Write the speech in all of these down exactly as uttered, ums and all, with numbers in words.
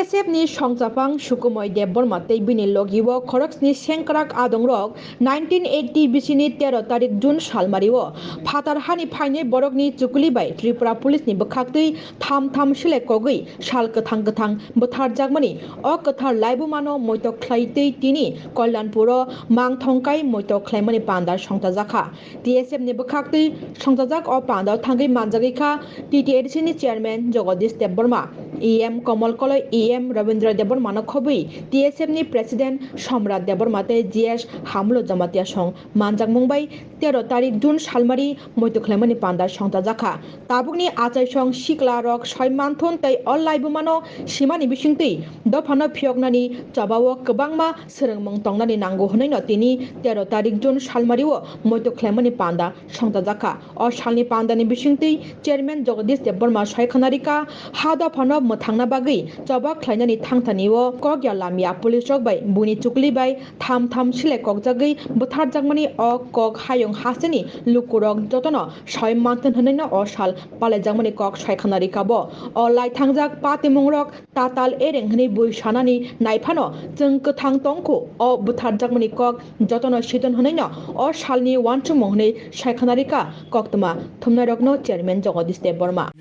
T S F ni songchapang Sukumoi Debbarma tei bini logi o khoroksni sengkrak adongrok nineteen eighty bisini tero tarik June salmari o phatar hani phainai borokni chukuli bai Tripura Police ni bwkhaktwi tham tham sile kogwi sal kwthang kwthang bwtharjakmani o kwthar laibumano moito khlai tei tini Kalyanpur o mangthongkai moito khlaimani panda songchajakha. T S F ni bwkhaktwi songchajak o panda thangwi manjagwi kha T T A D C ni chairman Jagadish Debbarma, E M Kamal Koloi, E M Rabindra Debbarma no khobwi T S F ni president Somrat Debbarma tei G S Hamulo Jamatia song manjakmung bai tero tarik June salmari moito khlaimani panda songchajakha. Tabukni achaisong sikla rok soi manthun tei o laibumano simani bisingtwi dophano phiyoknani chobao kwbangma swrwngmung tongnani nango hwnwi no tini tero tarik June salmari o moito khlaimani panda songchajakha. O salni pandani bisingtwi chairman Jagadish Debbarma saikhana rikha ha dophano mwthangna bagwi choba khlainani thangthani o kok ya lamya police rok bai buini chukli bai tham tham sile kokjagwi bwtharjakmani o kok hayung hasteni lukurok jotono soi manthun hwnwi no o sal palaijakmani kok saikhana rikha bo. O laithangjak patimungrok tatal ereng hwnwi bui sanani naiphano chwng kwthang tongkhu o bwtharjakmani kok jotono siton hwnwi no o salni uansukmung hwnwi saikhana rikha koktwma thumnairokno chairman Jagadish Debbarma.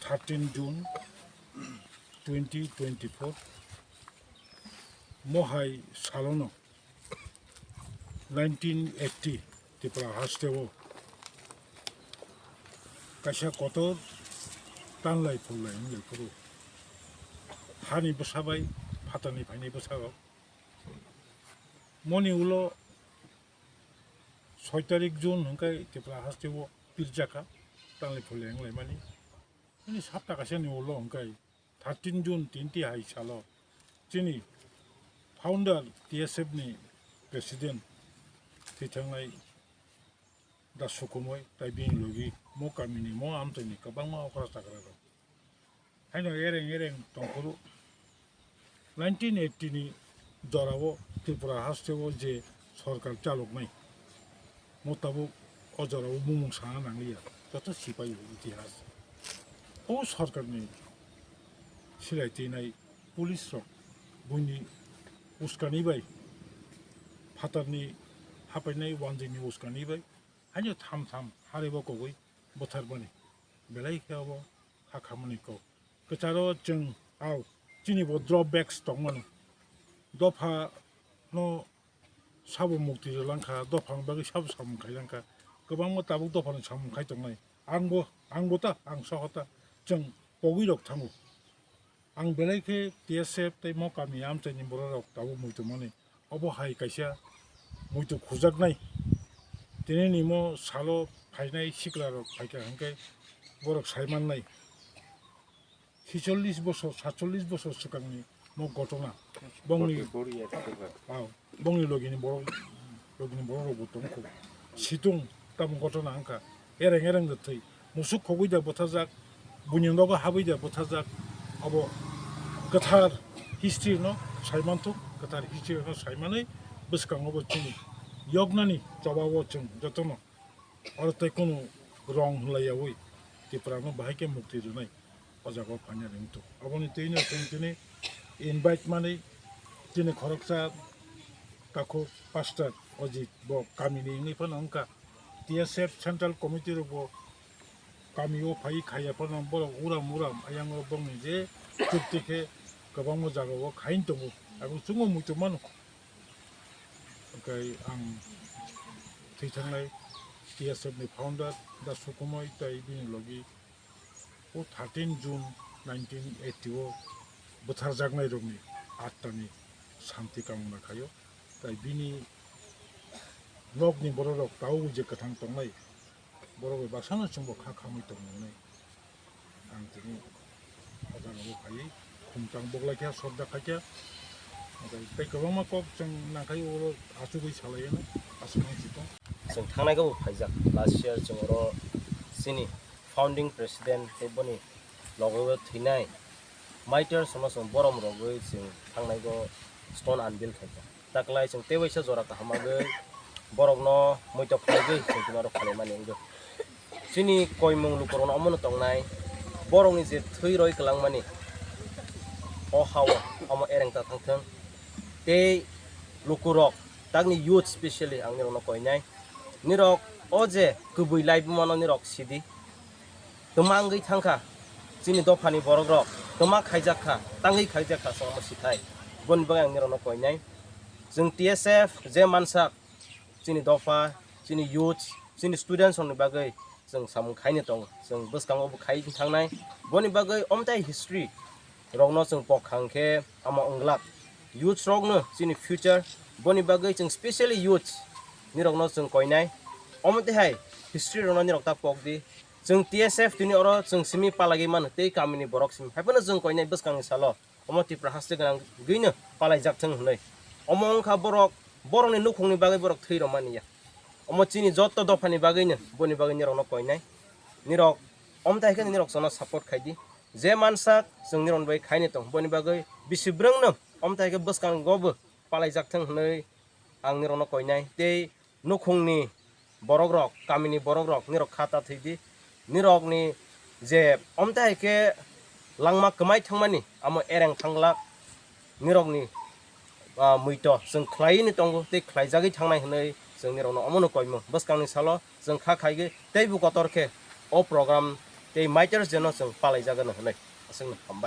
Thirteen June twenty twenty-four mohai salono nineteen eighty Tripura hasteo kaisa kotor tanlai phulai wngya kuru hani bwsa bai phatarni phainai bwsarok moni ulo soi tarik June hwnkhe Tripura hasteo pirjakha tanlai phulai wnglaimani. Ani sapta kaisa ni ulo hwnkhe thirteen June tinti hai salo chini founder T S F ni president thwithangnai Da Sukumoi tai bini logi mo kamini mo amchaini kwbangma okra chakra rok haino ereng ereng tongphuru nineteen eighty ni jorao Tripura hasteo je sorkar chaloknai mo tabuk o jorao bumung sana nangliya joto sipai itihas o sorkarni silai twi nai police rok buini uskani bai phatarni hapainai wanjwini uskani bai haino tham tham harebo kogwi bwtharmani belai khe obo kha khamani kok kwcharo chwng au chini bo drawbacks tongmano dopha no sabo mukti rwlangkha, dophani bagwi sabo samung khailangkha. Kwbangma tabuk dophani samung khai tongnai. Angbo, angbo ta, ang soho ta, chwng pogwi rok thango. Ang belai khe T S F tei mo kami amchaini borok rok tabuk muitu mani. Obo hai kaisa muitu khujaknai. Tini nimo salo phainai sikla rok phaikha hwnkhe borok sai mannai. Sicholish bosor, satcholish bosor swkangni mo gotona. Bongni, ah, bongni logini borok, logini borok rokbo tongkho. Situng tamo gotona wngkha. Ereng ereng de thwi. Musuk khogwi de bwthajak, buini nogo habwi de bwthajak. Abo kwthar history no saimanthok, kwthar history no saimanwi bwskango bo chini yoknani chobao chwng jotono oro tei kunu rong hwnlaiyawi Tripura no bahai khe mukti rwnai. O jaga o phaina ring tongo. Aboni twino chwng tini invite manwi tini khoroksa takhuk pastor Ojit bo kamini wngwi phano wngkha. T S F Central Committee rokbo kami o phaiwi khaiya phano borok uram uram ayang o bongni je chukti khe kwbangma jaga o khaini tongo. Abo chwngno muitu mano. Hwnkhe ang thwi thangnai T S F ni founder Da Sukumoi tei bini logi o thirteen June nineteen eighty o bwtharjaknairokni attani santi kamona khaio. Tai bini nokni bororok tabuk je kwthang tongnai, borok bai baksano chwngbo kha khamwi tongnai. Ang tini o jaga o phaiwi khumtang boklai kha, sodda khai kha. Tei kwbangma kok chwng nangkhai oro achugwi salai ano, aswk nang si tong. Chwng thangnai khe bo phaijak. Last year chwng oro chini founding president tei boni logo thwinai Maitar Sono chwng borom rogwi chwng thangnai go stone unveil khaikha. Taklai chwng tei waisa jora kaham agwi borokno muitok khlaigwi chwng tini oro khwlaimani wngwi. Chini koimung lukurokno omono tongnai, borokni je thwi roi kwlangmani, o hao omo ereng ta thang thung. Tei lukurok, takni youth specially ang nirokno koinai. Nirok o je kubui laibumano nirok sidi. Twma wngwi thangkha chini dophani borokrok, twma khaijakha, tangwi khaijakha chwng omo sithai. Boni bagwi ang nirokno koinai. Chwng T S F je mansak, chini dopha, chini youth, chini students rokni bagwi chwng samung khaini tongo. Chwng bwskango bo khai thangnai. Boni bagwi omtai history rokno chwng pok khang khe omo wnglak. Youth rokno chini future, boni bagwi chwng specially youth nirokno chwng koinai. Omo tei hai history rokno nirok ta pok di. Chwng T S F tini oro chwng simi palagwi mano tei kamini borok simi. Haiphano chwng koinai bwskangni salo omo Tripura haste gwnang gwino palaijak thung hwnwi. Omo wngkha borok, borokni nukhungni bagwi borok thwi rwmani ya. Omo chini jotto dophani bagwino, boni bagwi nirokno koinai. Nirok, omtai khe nirok chwngno support khai di. Je mansak chwng nirokni bagwi khaini tong, boni bagwi bisi bwrwngno omtai khe bwskango bo palaijak thung hwnwi ang nirokno koinai. Tei nukhungni borokrok, kamini borokrok nirok kha ta thwi di. Nirokni je omtai hai khe langma kwmai thangmani, amo ereng thanglak nirokni, ah, muito chwng khlaiwi tongo tei khlaijagwi thangnai hwnwi chwng nirokno omono koimung. Bwskangni salo chwng kha khaigwi teibo kotor khe o program tei maiters jeno chwng palaijagano hwnwi aswkno hambai.